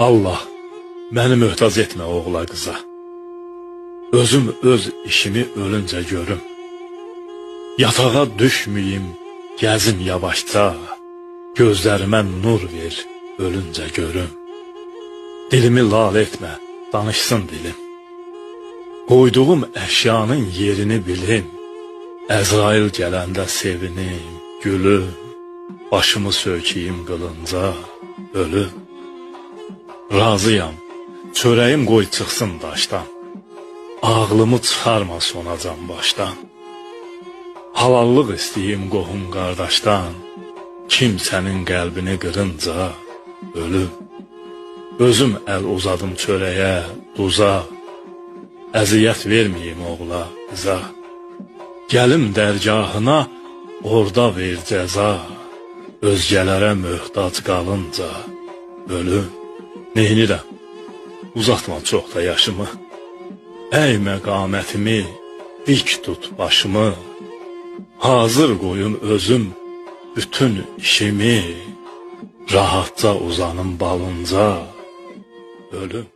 Allah, məni möhtac etmə oğla qıza. Özüm öz işimi ölüncə görüm. Yatağa düşməyim, gəzim yavaşca. Gözlərimə nur ver, ölüncə görüm. Dilimi lal etmə, danışsın dilim. Qoyduğum əşyanın yerini bilim. Əzrail gələndə sevinim, gülüm. Başımı söykəyim qılınca, ölüm. Razıyam, çörəyim qoy çıxsın daşdan. Ağlımı çıxarma sonacan başdan. Halallıq istəyim qohum qardaşdan. Kimsənin qəlbini qırınca ölüm. Özüm əl uzadım çörəyə, duza. Əziyyət verməyim oğla, qıza. Gəlim dərgahına, orada ver cəza. Özgələrə möhtac qalınca ölüm. Neynirəm? Uzatma çox da yaşımı. Əymə qamətimi, dik tut başımı. Hazır qoyum özüm bütün işimi. Rahatca uzanım balınca, ölüm.